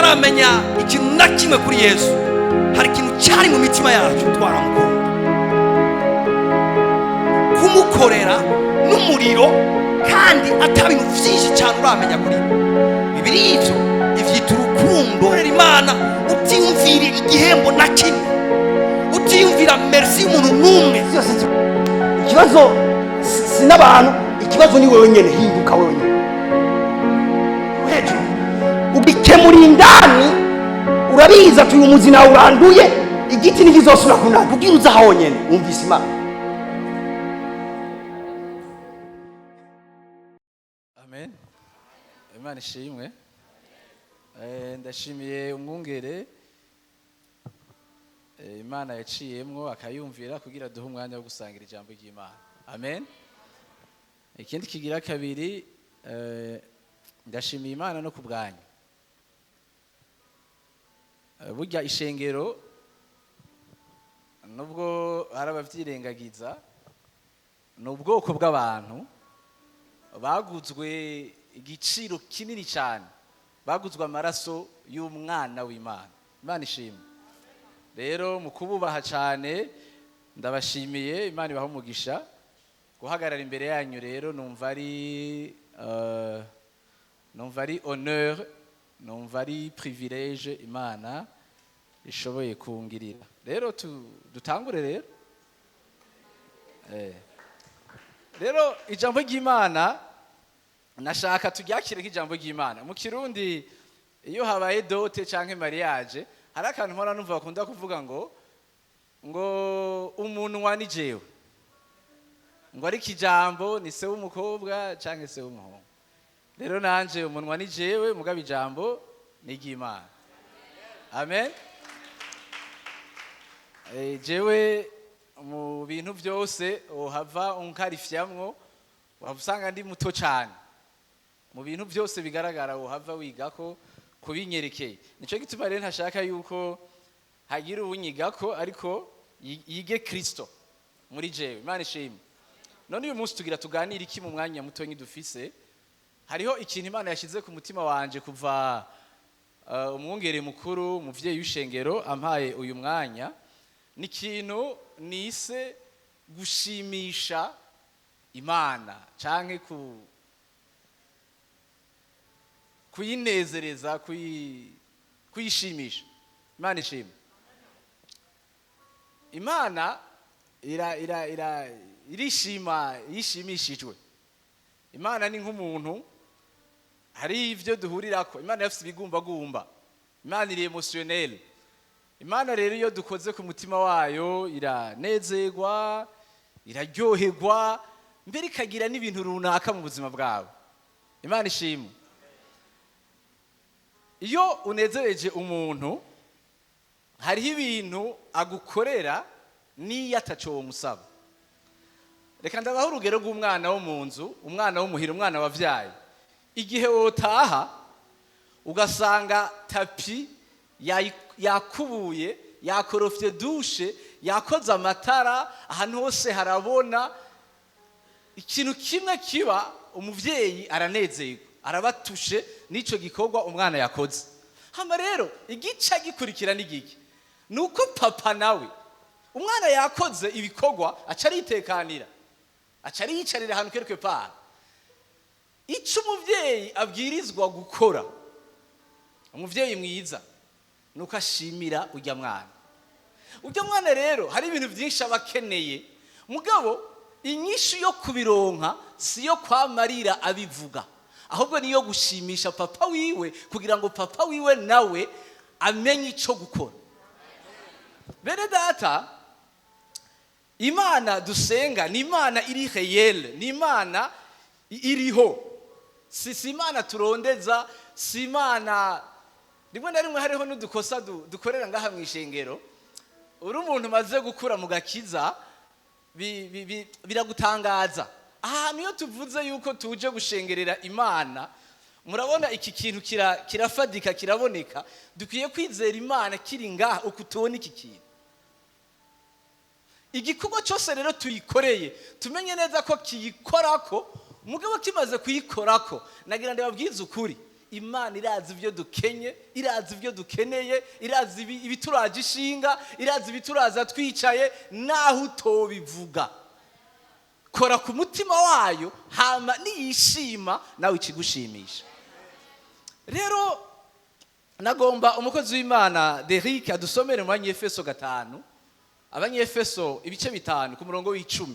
Tutaramenya ikintu na kimwe kuri Yesu, hari ikintu cyari mu mitima yacu. Twaramukunda, kumukorera n'umuriro, kandi ata bintu byinshi cyane uramenya kuri we. Bibiri ivyo ivyita urukundo. Korera Imana utiyumvira igihembo na kimwe, utiyumvira merci y'umuntu n'umwe. Byose ikibazo si n'abantu, ikibazo ni wewe nyene. Hinduka wewe nyene hejuru, ugikemura indani. Urabizi ati uyu muzi nawe uranduye, igiti ntikizosubira kunanda. Ubwira uza honyene wumvise Imana. Amen. Imana ishimwe. Ndashimiye umwungere, Imana yaciyemwo akayumvira kugira duhe umwanya wo gusangira ijambo ry'Imana. Amen. Ikindi kigira kabiri, ndashimiye Imana no ku bwanyu. Burya ishengero, nubwo hari abavyirengagiza, ni ubwoko bw'abantu baguzwe igiciro kinini cyane, baguzwe amaraso y'umwana w'Imana. Imana ishimwe. Rero mu kububaha cyane, ndabashimiye. Imana ibaha umugisha. Guhagarara imbere yanyu rero numva ari honneur, numva ari privilège Imana ishoboye kungirira. Rero dutangure rero. Rero ijambo ry'Imana nashaka turyakire nk'ijambo ry'Imana. Mu Kirundi, iyo habaye dot canke mariage, hari akantu mpora numva bakunda kuvuga ngo umunwa ni jewe, ngo ariko ijambo ni se w'umukobwa canke se w'umuhungu. Rero nanje umunwa ni jewe, mugabo ijambo ni iry'Imana. Amen. Jewe mu bintu byose uhava unkarifyamwo, waba usanga ndi muto cyane mu bintu byose bigaragara uhava wigako kubinyerekeye. Nico gituma rero ntashaka yuko hagira uwunyigako, ariko yige Kristo muri jewe. Imana ishimwe. None uyu munsi tugira tuganire iki mu mwanya muto dufise? Hariho ikintu Imana yashyize ku mutima wanje kuva umwungere mukuru, umuvyeyi w'ishengero, ampaye uyu mwanya. Ni ikintu nise gushimisha Imana canke kuyinezereza, kuyishimisha. Imana ishimwe. Imana ira ira ira irishima yishimishijwe. Imana ni nk'umuntu, hari ivyo duhurirako. Imana yafise ibigumbagumba, Imana iri émotionnelle. Imana rero iyo dukoze ku mutima wayo iranezerwa, iraryoherwa, mbere ikagira n'ibintu runaka mu buzima bwawe. Imana ishimwe. Iyo unezereje umuntu, hariho ibintu agukorera n'iyo ataco womusaba. Reka ndabaho urugero rw'umwana wo mu nzu, umwana w'umuhira, umwana wavyaye. Igihe wotaha ugasanga tapis yakubuye, yakorofye douche, yakoze amatara, ahantu hose harabona, ikintu kimwe kiba, umuvyeyi aranezerwa, arabatushe n'ico gikorwa umwana yakoze. Hama rero igica gikurikira n'igiki? Ni uko papa nawe, umwana yakoze ibikorwa, aca aritekanira, aca ariyicarira ahantu quelque part. Ico umuvyeyi abwirizwa gukora, umuvyeyi mwiza, ni uko ashimira urya mwana. Urya mwana rero hari ibintu byinshi aba akeneye, mugabo inyishu yo kubironka si yo kwamarira abivuga, ahubwo niyo gushimisha papa wiwe, kugira ngo papa wiwe nawe amenye icyo gukora. Bene data, Imana dusenga ni Imana iri réelle, ni Imana iriho. Si Imana turondeza, si Imana. Rimwe na rimwe hariho n'udukosa dukorera ngaha mu ishengero. Uri umuntu umaze gukura mu gakiza, biragutangaza. Ahantu iyo tuvuze yuko tuje gushengerera Imana, murabona iki kintu kirafadika, kiraboneka. Dukwiye kwizera Imana kiri ngaha uku tubona iki kintu. Igikorwa cyose rero tuyikoreye, tumenye neza ko kiyikorako. Mugabo kimaze kuyikorako, nagira ndababwize ukuri, Imana irazi ibyo dukenye, irazi ibyo dukeneye, irazi ibituraje ishinga, irazi ibituraza twicaye naho utobivuga. Kora ku mutima wayo, hama niyishima nawe ikigushimisha. Rero nagomba umukozi w'Imana Derike adusomere mu Banyefeso 5, Abanyefeso ibice 5 ku murongo w'10.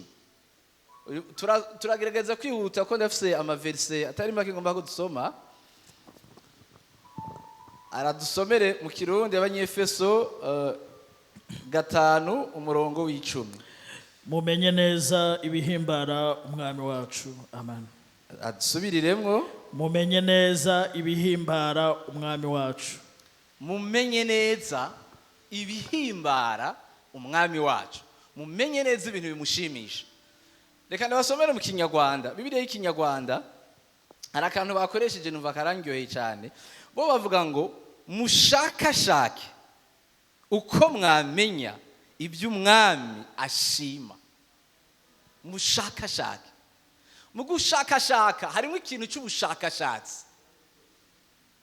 Turagerageza kwihuta ko ndafise ama versets atari make ngomba ko dusoma. Aradusomere mu Kirundi, Abanyefeso 5 umurongo w'10. Mumenye neza ibihimbara Umwami wacu. Amen. Adusubiriremwo. Mumenye neza ibihimbara Umwami wacu. Mumenye neza ibihimbara Umwami wacu, mumenye neza ibintu bimushimisha. Reka ndabasomere mu Kinyarwanda, Bibiliya y'Ikinyarwanda. Hari akantu bakoresheje numva karangyoheye cyane. Bo bavuga ngo mushakashake uko mwamenya ibyo Umwami ashima. Mushakashake. Mu gushakashaka harimo ikintu cy'ubushakashatsi,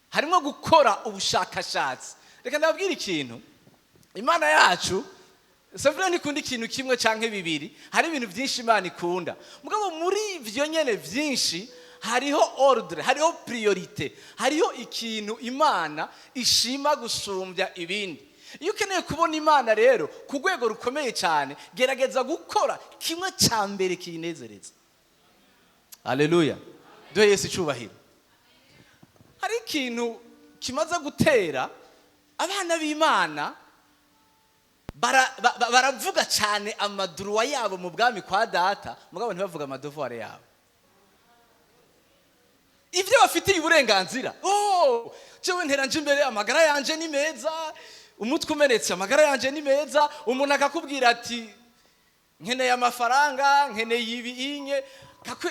harimo gukora ubushakashatsi. Reka ndababwire ikintu: Imana yacu sevure ntikunda ikintu kimwe cyangwa bibiri. Hari ibintu byinshi Imana ikunda, mugabo muri ibyo nyene byinshi hariho ordre, hariho priorité, hariho ikintu Imana ishima gusumbya ibindi. Iyo ukeneye kubona Imana rero ku rwego rukomeye cyane, gerageza gukora kimwe cya mbere kiyinezereza. Aleluya, duhe Yesu icyubahiro. Hari ikintu kimaze gutera abana b'Imana baravuga cyane ama droits yabo mu bwami kwa Data, mugabo ntibavuga ama devoirs yabo, ibyo bafitiye uburenganzira. Oh, jewe ntera nje imbere, amagara yanje ni meza, umutwe umenetse, amagara yanje ni meza. Umuntu akakubwira ati nkeneye amafaranga, nkeneye ibi inye,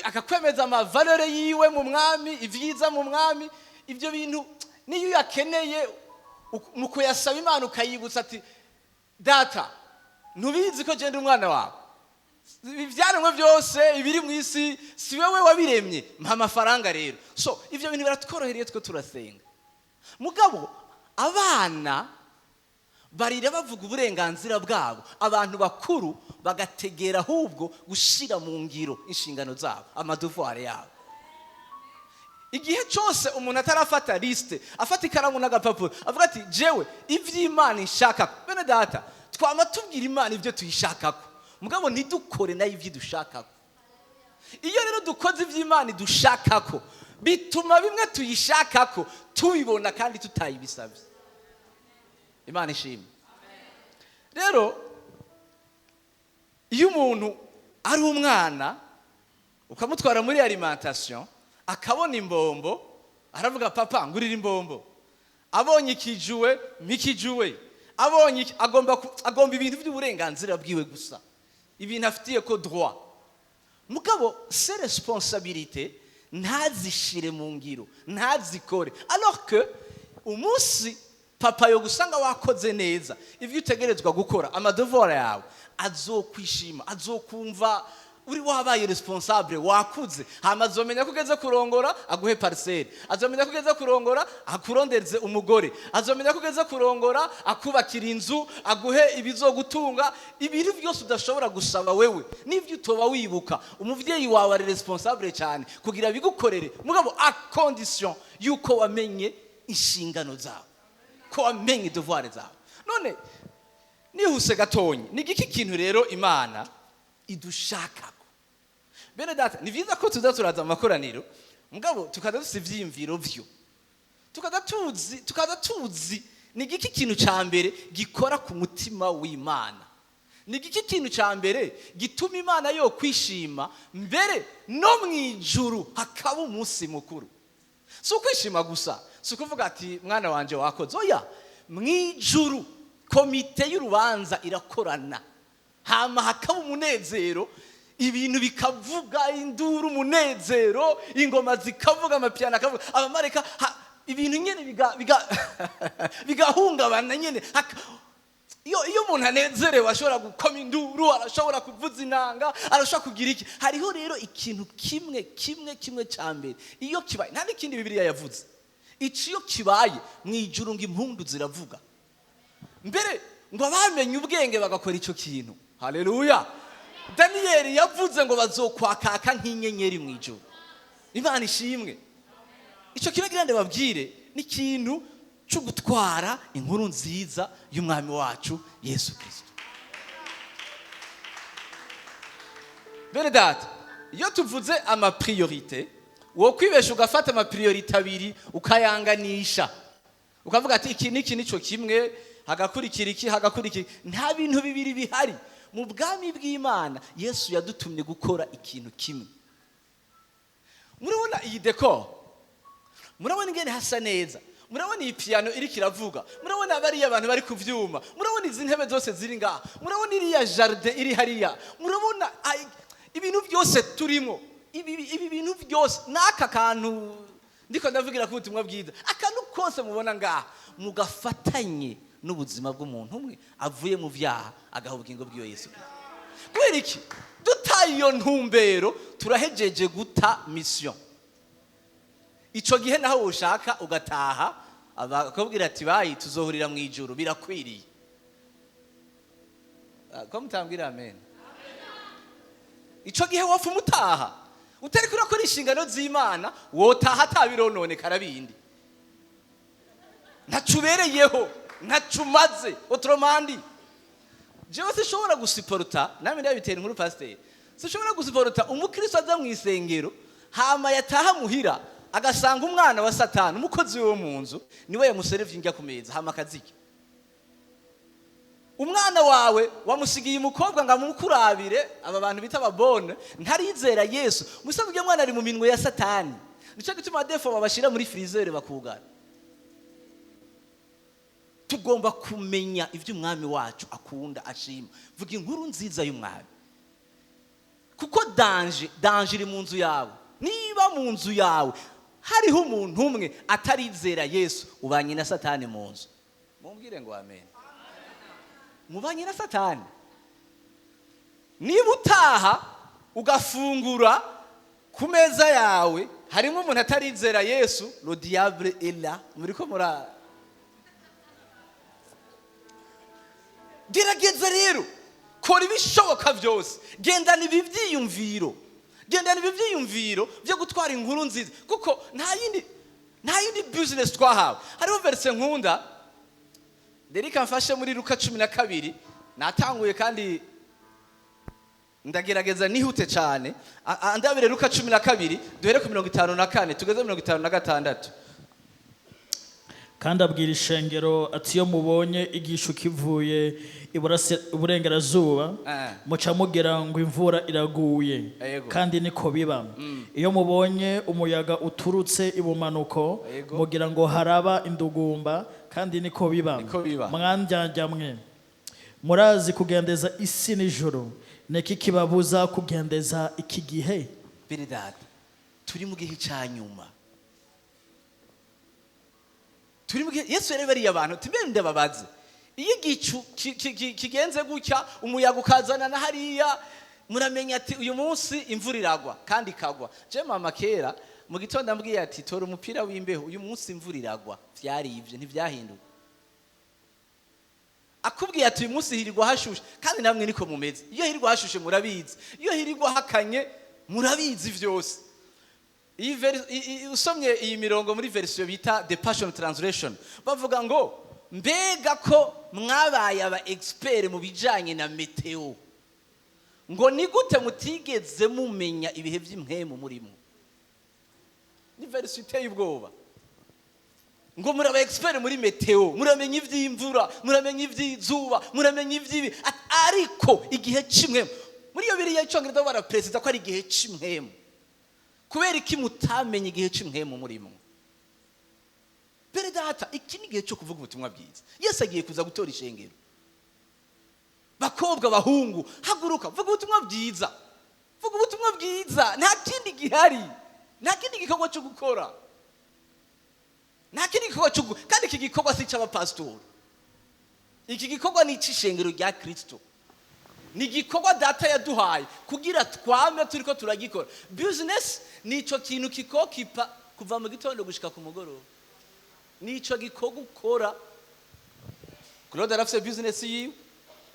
akakwemeza ama valeurs yiwe mu Mwami, ibyiza mu Mwami. Ibyo bintu niyo uyakeneye, mu kuyasaba Imana ukayibutsa ati Data, ntubizi ko genda umwana wawe, ibyaremwe byose ibiri mu isi si wowe wabiremye? Mpa amafaranga rero. So ibyo bintu biratworohereye, twe turasenga. Mugabo abana barira bavuga uburenganzira bwabo, abantu bakuru bagategera ahubwo gushyira mu ngiro inshingano zabo, ama devoirs yabo. Igihe cyose umuntu atarafata liste, afata ikaramu n'agapapuro, avuga ati jewe iby'Imana ishaka. Bene Data, twama tubwira Imana ibyo tuyishakako, mugabo ntidukore nayo ibyo idushakako. Iyo rero dukoze iby'Imana idushakako, bituma bimwe tuyishakako tubibona kandi tutayibisabye. Imana ishimwe. Rero iyo umuntu ari umwana ukamutwara muri alimentation, akabona imbombo, aravuga papa ngurira imbombo. Abonye ikijuwe, mpikijuwe. Abonye agomba ibintu by'uburenganzira bwiwe gusa, ibintu afitiye ko droit. Mugabo ses responsabilités ntazishire mu ngiro, ntazikore, alors que umunsi papa yo gusanga wakoze neza ibyo utegerezwa gukora, ama devoirs yawe, azokwishima, azokumva uri wabaye responsable, wakuze. Hama azomenya ko ugeze kurongora, aguhe parcelle. Azomenya ko ugeze kurongora, akurondereze umugore. Azomenya ko ugeze kurongora, akubakira inzu, aguhe ibizogutunga. Ibintu byose udashobora gusaba wewe n'ibyo utoba wibuka, umuvyeyi wawe ari responsable cyane kugira bigukorere, mugabo à condition yuko wamenye inshingano zawe, ko wamenye devoir zawe. None nihuse gatonyi, ni igiki kintu rero Imana idushakako? Bene Data, ni byiza ko tuza turaza mu makoraniro, mugabo tukaza dufite ivyiyumviro vyo tukaza tuzi ni igiki kintu ca mbere gikora ku mutima w'Imana, ni igiki kintu ca mbere gituma Imana yo kwishima, mbere no mu ijuru hakaba umunsi mukuru. Si ukwishima gusa, si ukuvuga ati mwana wanje wakoze, oya. Mu ijuru komite y'urubanza irakorana, hama hakaba umunezero, ibintu bikavuga induru, umunezero, ingoma zikavuga, amapiyano akavuga, abamareka ibintu nyene bigahungabana nyene. Iyo umuntu anezerewe ashobora gukoma induru, arashobora kuvuza inanga, arashobora kugira iki. Hariho rero ikintu kimwe kimwe kimwe cya mbere iyo kibaye, nta n'ikindi Bibiliya yavuze. Iki iyo kibaye mu ijuru ngo impundu ziravuga. Mbere ngo abamenye ubwenge bagakora icyo kintu. Haleluya. Daniyeli yavuze ngo bazokwakaka nk'inyenyeri mu ijuru. Imana ishimwe. Icyo kintu ngira ndababwire ni ikintu cyo gutwara inkuru nziza y'umwami wacu Yesu Kristo. Bene data, iyo tuvuze amapriorité, wo kwibesha ugafata amapriorité abiri ukayanganisha, ukavuga ati iki n'iki nico kimwe, hagakurikira iki, hagakurikira iki. Nta bintu bibiri bihari mu bwami bw'Imana. Yesu yadutumye gukora ikintu kimwe. Murabona iyi decor, murabona ingene hasa neza, murabona iyi piano iriko iravuga, murabona bariya abantu bari ku vyuma, murabona izi ntebe zose ziri ngaha, murabona iriya jardin iri hariya, murabona ibintu byose turimo, ibi bintu byose n'aka kantu ndiko ndavugira ku butumwa bwiza, akantu kose mubona ngaha mugafatanye n'ubuzima bw'umuntu umwe avuye mu vyaha agaha ubugingo bw'iyo Yesu Kristo. Kubera iki? Dutaye iyo ntumbero turahejeje guta mission. Ico gihe naho ushaka ugataha abakubwira ati bayi tuzohurira mu ijuru, birakwiriye. Ko mutambwira amen. Ico gihe wopfa umutaha utariko urakora inshingano z'Imana, wotaha atabirononekara bindi, ntaco ubereyeho, ntaco umaze. Otromandi jewe sinshobora gusiporta, namwe ndabitera inkuru pasiteri, sinshobora gusiporta umukristo aza mu isengero hama yataha muhira agasanga umwana wa Satani umukozi wo mu nzu niwe yamuserevye indya ku meza hama akazirya. Umwana wawe wamusigiye umukobwa ngo amukurabire, aba bantu bita ababone ntarizera Yesu, musabe ujya mwana ari mu minwe ya Satani. Nico gituma defo babashira muri freezer bakugara. Tugomba kumenya ivyo umwami wacu akunda ashima. Vuga inkuru nziza y'umwami, kuko danger iri mu nzu yawe. Niba mu nzu yawe hariho umuntu umwe atarizera Yesu, ubanye na Satani mu nzu. Mumbwire ngo amen. Mubanye na Satani. Niba utaha ugafungura ku meza yawe harimo umuntu atarizera Yesu, le diable est là. Muriko mura gerageza rero, kora ibishoboka byose, gendana ibi byiyumviro, gendana ibi byiyumviro byo gutwara inkuru nziza, kuko nta yindi business twahawe. Hariho verse nkunda Derika mfashe muri Luka 12, natanguye kandi ndagerageza nihute cyane. Andabire Luka 12 duhere ku 54 tugeze 56. Kandi abwira ishengero ati iyo mubonye igishu kivuye iburengerazuba, muca mugira ngo imvura iraguye, kandi niko biba. Iyo mubonye umuyaga uturutse ibumanuko, mugira ngo haraba indugumba, kandi niko biba. Mwandyajyamwe murazi kugendeza isi n'ijuru, niki kibabuza kugendeza iki gihe? Bene data, turi mu gihe cya nyuma. Turi mu gihe Yesu yarebariye abantu ati mbe ndababaze, iyo igicu kigenze gutya umuyaga ukazana na hariya, muramenya ati uyu munsi imvura iragwa kandi ikagwa. Je mama kera mu gitondo ambwiye ati tora umupira w'imbeho uyu munsi imvura iragwa, vyari ivyo ntivyahinduka. Akubwiye ati uyu munsi hirigwa hashushe, kandi namwe niko mumeze. Iyo hirigwa hashushe murabizi, iyo hirigwa hakanye murabizi vyose. Usomye iyi mirongo muri version bita The Passion Translation, bavuga ngo mbega ko mwabaye aba expert mu bijanye na meteo, ngo ni gute mutigeze mumenya ibihe by'impwemu murimo? Ni version iteye ubwoba. Ngo muri aba expert muri meteo, muramenya ivy'imvura, muramenya ivy'izuba, muramenya ivy'ibi, ariko igihe c'imwemu muri iyo biriya icongereza barapresida ko ari igihe c'imwemu. Kubera iki mutamenye igihe c'imwemu murimo? Bene data, iki ni igihe cyo kuvuga ubutumwa bwiza. Yesu agiye kuza gutora ishengero. Bakobwa, bahungu, haguruka, vuga ubutumwa bwiza. Vuga ubutumwa bwiza, nta kindi gihari, nta kindi gikorwa cyo gukora. Nta kindi gikorwa cyo kandi iki gikorwa si cy'abapasitori. Iki gikorwa ni icy'ishengero rya Kristo. Ni igikorwa data yaduhaye kugira twame turiko turagikora. Business ni ico kintu kikokipa kuva mu gitondo gushika ku mugoroba. Nico gikorwa ukora. Claude arafise business yiwe,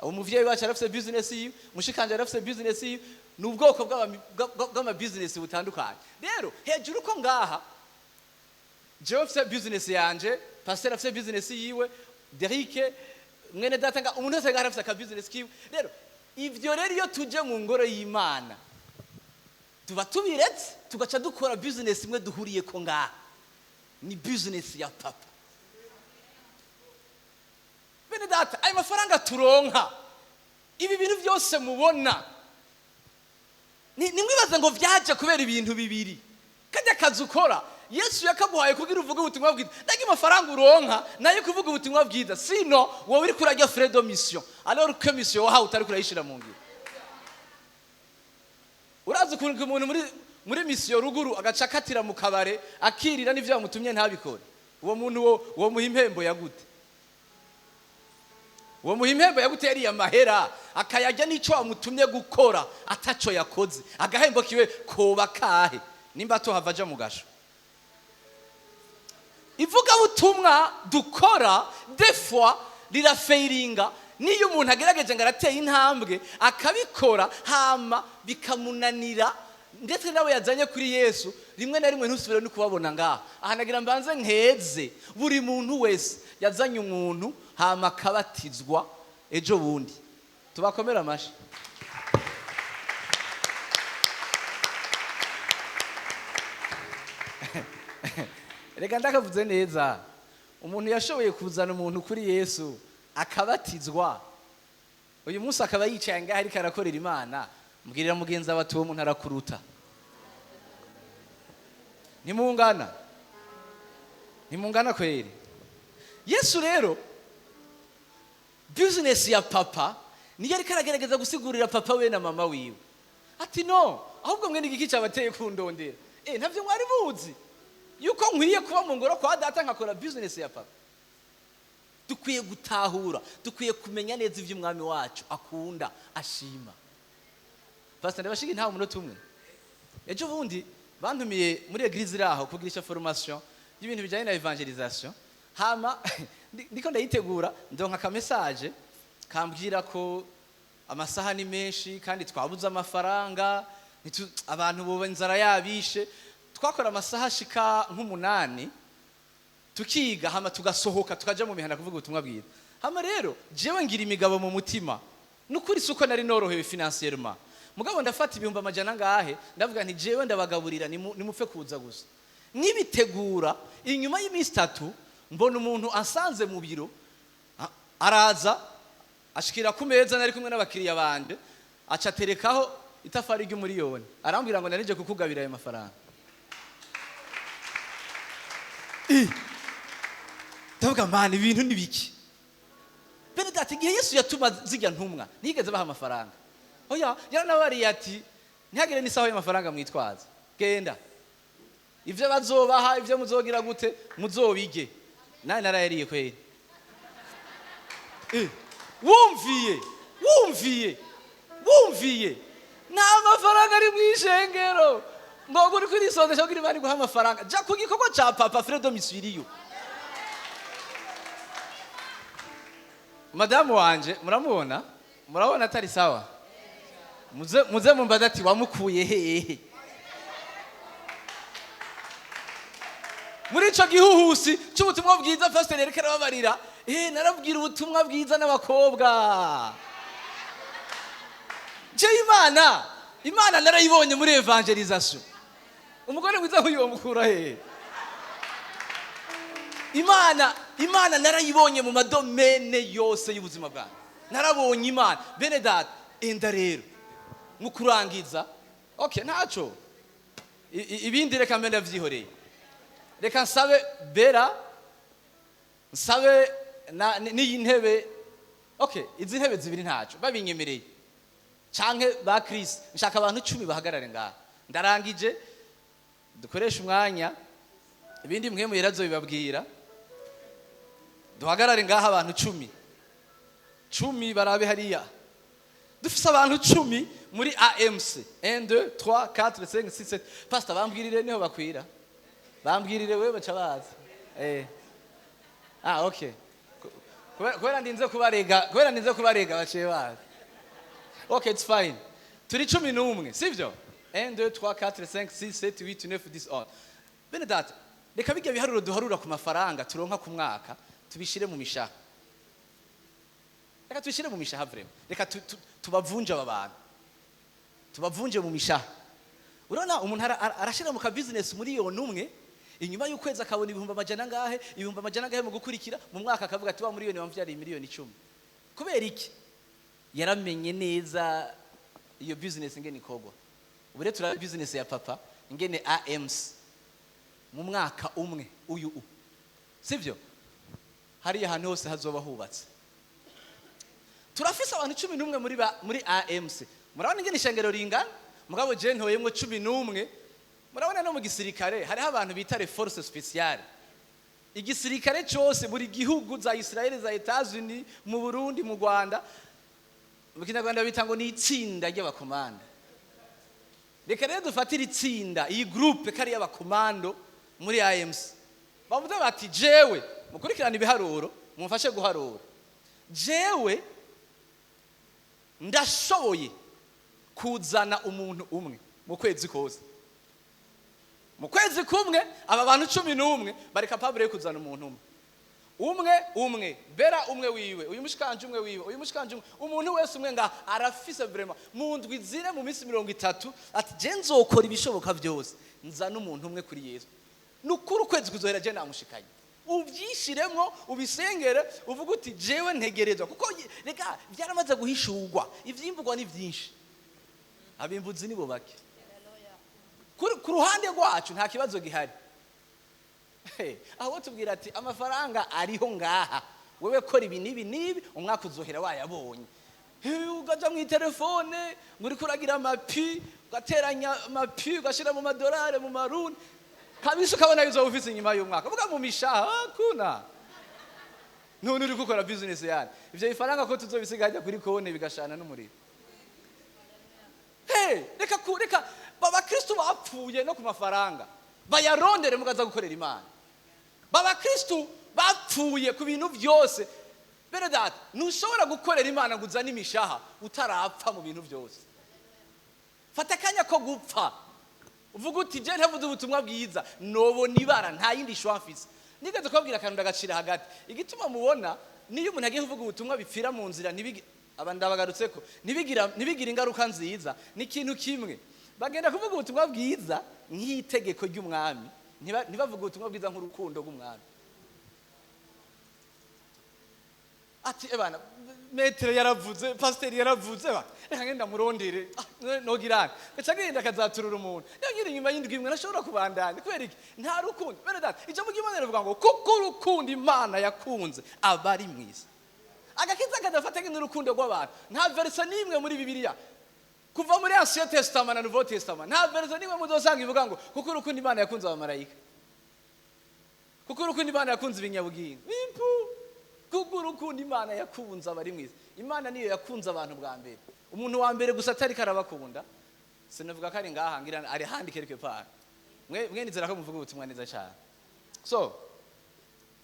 umuvyeyi wacu arafise business yiwe, mushikanje arafise business yiwe. Ni ubwoko bw'ama business butandukanye. Rero hejuru ko ngaha jewe mfise business yanje, pasteur afise business yiwe, Derike mwene data nga umuntu wese ngaha arafise aka business kiwe. Rero ivyo rero iyo tuje mu ngoro y'Imana tuba tubiretse, tugaca dukora business imwe duhuriye ko ngaha, ni business ya papa. Bene data, ayo mafaranga turonka, ibi bintu byose mubona, nimwibaze ngo vyaje kubera ibintu bibiri. Kajya kazi ukora, Yesu yakaguhaye kugira uvuge ubutumwa bwiza. Ndagi amafaranga uronka nayo kuvuga ubutumwa bwiza, sino wowe uri kurajya frais de mission, alors que mission wahawe utari kurayishira mu ngiro. Urazi ukuntu umuntu muri mission ruguru agaca akatira mu kabare akirira n'ivyo bamutumye ntabikore. Uwo muntu wo muha impembo ya gute? Uwo muha impembo ya gute? Yariye amahera akayarya n'ico wamutumye gukora ataco yakoze. Agahembo kiwe koba kahe nimba atohava aja mu gasho? Ivugabutumwa dukora des fois rirafeiringa, niyo umuntu agerageje ngo arateye intambwe akabikora hama bikamunanira, ndetse nawe yazanye kuri Yesu rimwe na rimwe ntusubire no kubabona ngaha. Aha nagira mbanze nkeze buri muntu wese yazanye umuntu hama akabatizwa ejo bundi, tubakomere amashi. Reka ndakavuze neza, umuntu yashoboye kuzana umuntu kuri Yesu akabatizwa, uyu munsi akaba yicaye ngaha ariko arakorera Imana, mbwirira mugenzi wawe ati uwo muntu arakuruta. Ntimungana, ntimungana kweri. Yesu rero business ya papa niyo ariko aragerageza gusigurira papa we na mama wiwe ati no, ahubwo mwe n'igiki cyabateye kundondera? Ntavyo mwari muzi yuko nkwiye kuba mu ngoro kwa data nkakora business ya papa. Dukwiye gutahura, dukwiye kumenya neza ivyo umwami wacu akunda, ashima. Pastor ndabashiki nta umunota umwe. Ejo bundi bantumiye muri eglise iraho kugirisha formation y'ibintu bijanye na evangelisation. Hama ndiko ndayitegura, ndonka ka message kambwira ko amasaha ni menshi kandi twabuze amafaranga, abantu boba inzara yabishe. Twakora amasaha ashika nk'umunani tukiga, hama tugasohoka tukaja mu mihana kuvuga ubutumwa bwiza. Hama rero jewe ngira imigabo mu mutima, nukuri suko nari norohewe financièrement, mugabo ndafata 500,000 angahe, ndavuga nti jewe ndabagaburira, nimupfe kuza gusa. Nibitegura inyuma y'iminsi 3 mbona umuntu asanze mu biro, araza ashikira ku meza nari kumwe n'abakiriya banje, aca aterekaho itafari ry'umuriyoni, arambwira ngo narije kukugabira ayo mafaranga. Ndavuga mana ibintu ni biki? Bene data, igihe Yesu yatuma zijya ntumwa ntiyigeze baha amafaranga. Oya, yaranabariye ati ntihagire n'isaho y'amafaranga mwitwaza, genda ivyo bazobaha, ivyo muzogira gute muzobige. Nawe narayariye kweri. Wumviye, wumviye, wumviye, nta mafaranga ari mw'ishengero ngo uri kurisondesha kugira Imana iguhe amafaranga. Ja ku gikorwa ca papa Fredo Miswiriyo. Madamu wanje muramubona, murabona atari sawa? Muze mumbaze ati wamukuye hehe? Muri ico gihuhusi c'ubutumwa bwiza pastor yariko arababarira, narabwira ubutumwa bwiza n'abakobwa. Je Imana narayibonye muri evangelisation. Umugore mwiza nk'uyu wamukura hehe? Imana narayibonye mu madomene yose y'ubuzima bwanjye. Narabonye Imana. Bene data, enda rero mu kurangiza, okay, ntaco ibindi reka mbe ndavyihoreye. Reka nsabe Bera, nsabe n'iyi ntebe. Okay, izi ntebe zibiri ntaco babinyemereye, canke ba Chris, nshaka abantu 10 bahagarare ngaha. Ndarangije, dukoreshe umwanya, ibindi mwe muyerazo bibabwira. Duhagarare ngaha abantu 10. 10 barabe hariya. Dufise abantu 10 muri AMC. 1 2 3 4 5 6 7. Pastor bambwirire niho bakwira. Bambwirire wewe baca baza. Ah, okay. Kubera ndinze kubarega, kubera ndinze kubarega baciye baza. Okay, it's fine. Turi 11, sivyo? 1 2 3 4 5 6 7 8 9 10 11. Bene data, reka bijya biharuro duharura ku mafaranga turonka ku mwaka tubishire mu mishaha. Reka tubishire mu mishaha vraiment. Reka tubavunje aba bantu. Tubavunje mu mishaha. Urabona umuntu arashira mu ka business miliyoni umwe, inyuma y'ukwezi akabona ibihumbi amajana angahe, ibihumbi amajana angahe mu gukurikira, mu mwaka akavuga ati wa miliyoni wamvyariye miliyoni 10. Kubera iki? Yaramenye neza iyo business ingene ikorwa. Ubu rero turaba business ya papa ingene AMC mu mwaka umwe uyu u. Sivyo? Hariya ahantu hose hazoba hubatse. Turafise abantu 11 muri AMC. Murabona ingene ishengero ringana? Mugabo je ntoyemwo 11. Murabona no mu gisirikare hariho abantu bita les forces spéciales. Igisirikare cyose buri gihugu za Israel, za Etats-Unis, mu Burundi, mu Rwanda, mu Kinyarwanda bita ngo ni itsinda ry'abakomanda. Reka rero dufatire itsinda, iyi groupe kari y'abakomando muri AMC. Bavuze bati jewe mukurikirana ibiharuro, mumfashe guharura. Jewe ndashoboye kuzana umuntu umwe mu kwezi kose. Mu kwezi kumwe aba bantu 11 bari capable yo kuzana umuntu umwe. Umwe umwe, bera umwe wiwe, uyu mushikanje umwe wiwe, uyu mushikanje umwe, umuntu wese umwe nga arafise vraiment mu ndwi zine mu minsi 30 ati je nzokora ibishoboka byose nzana umuntu umwe kuri Yesu. Nukuri ukwezi kuzohera je namushikanye. Ubyishiremwo, ubisengere, uvuga uti jewe ntegerezwa, kuko reka byaramaze guhishurwa, ivyimburwa ni byinshi, abimbuzi nibo bake. Ku ruhande rwacu nta kibazo gihari. Aho tubwira ati amafaranga ariho ngaha, wewe kora ibi n'ibi n'ibi, umwaka uzohera wayabonye. Ugaja mu telefone ngo uriko uragira amapi, ugateranya amapi, ugashira mu madolari, mu marundi kabisa, ukabona yuzo ufise inyuma y'umwaka. Uvuga mu mishaha kuna none uri gukora business yani ivyo bifaranga ko tuzobisiga hajya kuri konti bigashana n'umuriro. Hey, reka reka babakristo bapfuye no ku mafaranga bayarondere mugaza gukorera Imana. Babakristo bapfuye ku bintu byose. Bene data, ntushobora gukorera Imana ngo uzane imishaha utarapfa mu bintu byose. Fata akanya ko gupfa, uvuga uti je ntavuze ubutumwa bwiza nobona ibara, nta yindi shwa mfise. Nigeze kubabwira akantu ndagacira hagati. Igituma mubona niyo umuntu agiye kuvuga ubutumwa bipfira mu nzira, aba ndabagarutseko, ntibigira ingaruka nziza. Ni ikintu kimwe, bagenda kuvuga ubutumwa bwiza nk'itegeko ry'umwami, ntibavuga ubutumwa bwiza nk'urukundo rw'umwami. Ati ebana metre yaravuze, pasiteri yaravuze, reka ngenda murondere nogirane, gaca agenda akazaturura umuntu. Yagira inyuma y'indwi imwe ntashobora kubandanya. Kubera iki? Nta rukundo. Bene data, ijambo ry'Imana rivuga ngo kuko urukundo Imana yakunze abari mwiza. Agakiza kadafatanye n'urukundo rw'abantu. Nta verse n'imwe muri Bibiliya kuva muri Ancien Testament na Nouveau Testament, nta verse n'imwe muzosanga ivuga ngo kuko urukundo Imana yakunze abamarayika, kuko urukundo Imana yakunze ibinyabugingo. Impu kuko urukundo Imana yakunze abari mwiza. Imana niyo yakunze abantu bwa mbere. Umuntu wa mbere gusa atari karabakunda, sinavuga ko ari ngaha, ngira ari handi quelque part. Mwe nizera ko muvuga ubutumwa neza cyane. So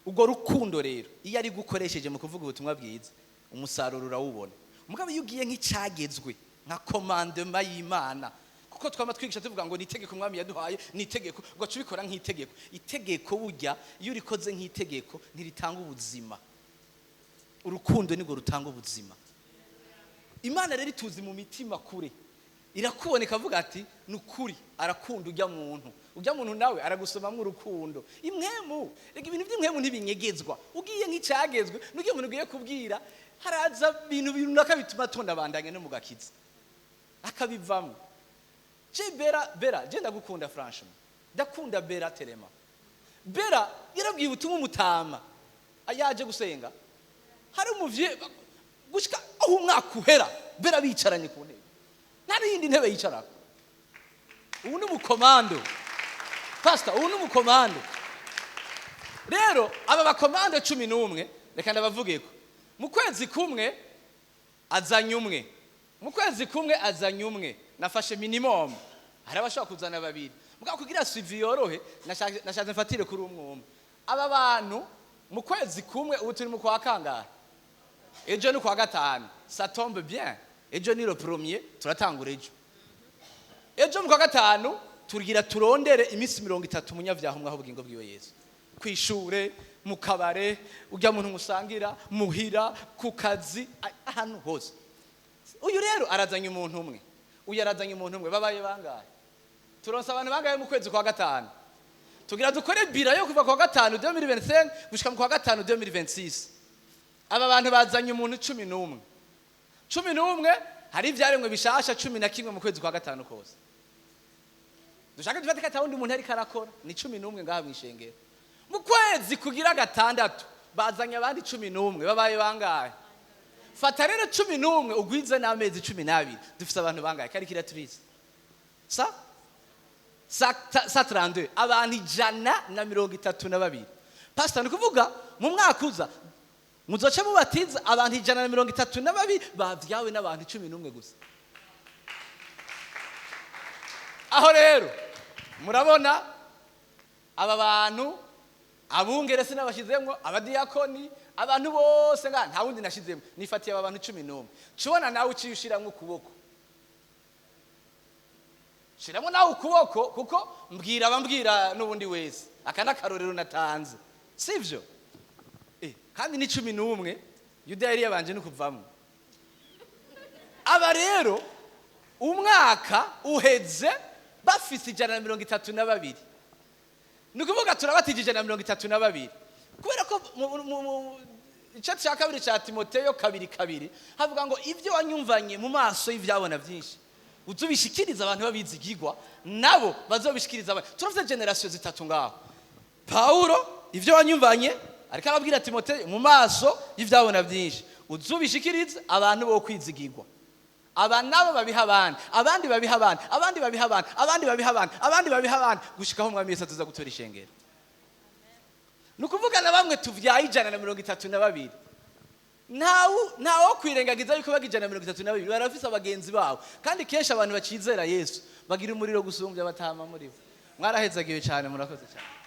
ubwo rukundo rero iyo ari gukoresheje mu kuvuga ubutumwa bwiza, umusaruro urawubona. Mugabo iyo ugiye nk'icagezwe nka commandement y'Imana, kuko twama twigisha tuvuga ngo ni itegeko umwami yaduhaye, ni itegeko, ugaca ubikora nk'itegeko. Itegeko burya iyo urikoze nk'itegeko ntiritanga ubuzima. Urukundo nirwo rutanga ubuzima. Imana rero ituzi mu mitima kure, irakuboneka avuga ati nukuri arakunda ujya muntu, ujya muntu nawe aragusomamwo urukundo. Imwemu, reka ibintu by'imwemu ntibinyegezwa. Ugiye nk'icagezwe, nugiye umuntu ugiye kubwira, haraza ibintu runaka bituma atonda bandanye no mu gakiza akabivamo. Je Bera, je ndagukunda franchement, ndakunda Bera Terema. Bera yarabwiye ubutumwa umutama yaje gusenga, hari umuvye gushika aho umwaka uhera Bera bicaranye ku ntebe, nta yindi ntebe yicarako. Ubu ni umukomando pastor, ubu ni umukomando. Rero aba bakomando 11 reka ndabavugeko. Mu kwezi kumwe azanye umwe, mu kwezi kumwe azanye umwe, nafashe minimum. Hari abashobora kuzana babiri, mugabo kugira suivi yorohe nashatse mfatire kuri umwe umwe. Aba bantu Mu kwezi kumwe, ubu turi mu kwa kangahe? Ejo ni kwa gatanu. Ça tombe bien, ejo ni le premier, turatangura ejo. Ejo mu kwa gatanu tugira turondere iminsi 30 umunyavyaha umwe aho ubugingo bwiwe Yesu. Kwishure, mu kabare, ujya muntu musangira, muhira, ku kazi, ahantu hose. Uyu rero arazanye umuntu umwe, uyu arazanye umuntu umwe, babaye bangahe? Turonse abantu bangahe mu kwezi kwa gatanu? Tugira dukore bilan yo kuva kwa gatanu 2025 gushika mu kwa gatanu 2026. Aba bantu bazanye umuntu 11, 11. Hari ivyaremwe bishasha 11 mu kwezi kwa gatanu kose. Dushaka dufate ko atawundi muntu ariko arakora, ni 11 ngaha mw'ishengero. Mu kwezi kugira gatandatu bazanye abandi 11, babaye bangahe? Fata rero 11 ugwize n'amezi 12, dufise abantu bangahe? Calculatrice. Sa 132, abantu 132. Pastor, ni kuvuga mu mwaka uza muzoce mubatiza abantu 132 bavyawe n'abantu 11 gusa. Aho rero murabona aba bantu, abungere sinabashizemwo, abadiyakoni, abantu bose nga nta wundi nashizemwo, nifatiye aba bantu 11. Cubona nawe uciye ushiramwo ukuboko, shiramo nawe ukuboko, kuko mbwira abambwira n'ubundi wese aka n'akarorero natanze, sivyo? Kandi ni 11, Yuda yari yabanje no kuvamwo. Aba rero umwaka uheze bafise 132. Ni ukuvuga turabatije 132, kubera ko igice cya kabiri cya Timoteyo 2:2 havuga ngo ibyo wanyumvanye mu maso y'ibyabona byinshi uzubishikiriza abantu babizigirwa, nabo bazobishikiriza abantu. Turafite générations zitatu ngaho. Paulo, ibyo wanyumvanye, ariko arabwira Timoteyo mu maso y'ibyabona byinshi, uzubishikiriza abantu bo kwizigirwa, aba nabo babiha abandi, abandi babiha abandi, abandi babiha abandi, abandi babiha abandi, abandi babiha abandi, gushikaho Umwami Yesu tuza gutora ishengero. Ni ukuvuga na bamwe tuvyaye 132, ntawo kwirengagiza yuko baga 132 barafise abagenzi babo. Kandi kenshi abantu bacizera Yesu bagira umuriro gusumbya batama muri bo. Mwarahezagiwe cyane, murakoze cyane.